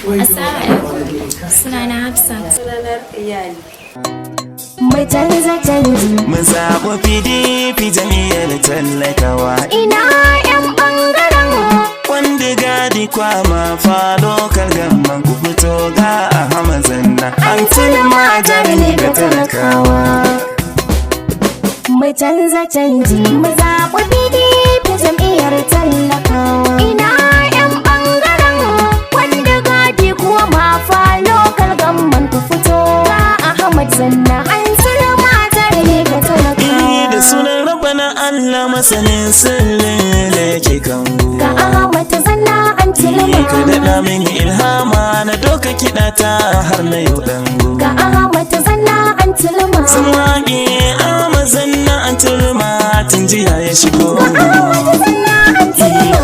Assalamu alaikum. Sunana Hafsat. Sunana Iyali. Mu canza canji. Mu zaɓi PDP, jam'iyyar talakawa. Ina 'yan ɓangaren Konduga, Dikwa, Mafa Local Government, ku fito ga Ahmad Zanna. An tilma jari ne ga talakawa. Mu canza canji, mu zaɓi PDP, jam'iyyar talakawa. Ina 'yan ɓangaren Konduga, Dikwa, Mafa Local Government, ku fito ga Ahmad Zanna, an tilma jari ne ga Eh, talakawa. da sunan Rabbana Allah, masanin sirrin da yake kango. Ga Ahmad Zanna an Eh, ka tilma. daɗa mini ilhama na doka kiɗa ta har na yau dango. Ga Ahmad Zanna an tilma. Sun waƙe Ahmad Zanna an turma tun jiya ya shigo. Ahmad Zanna an tilma.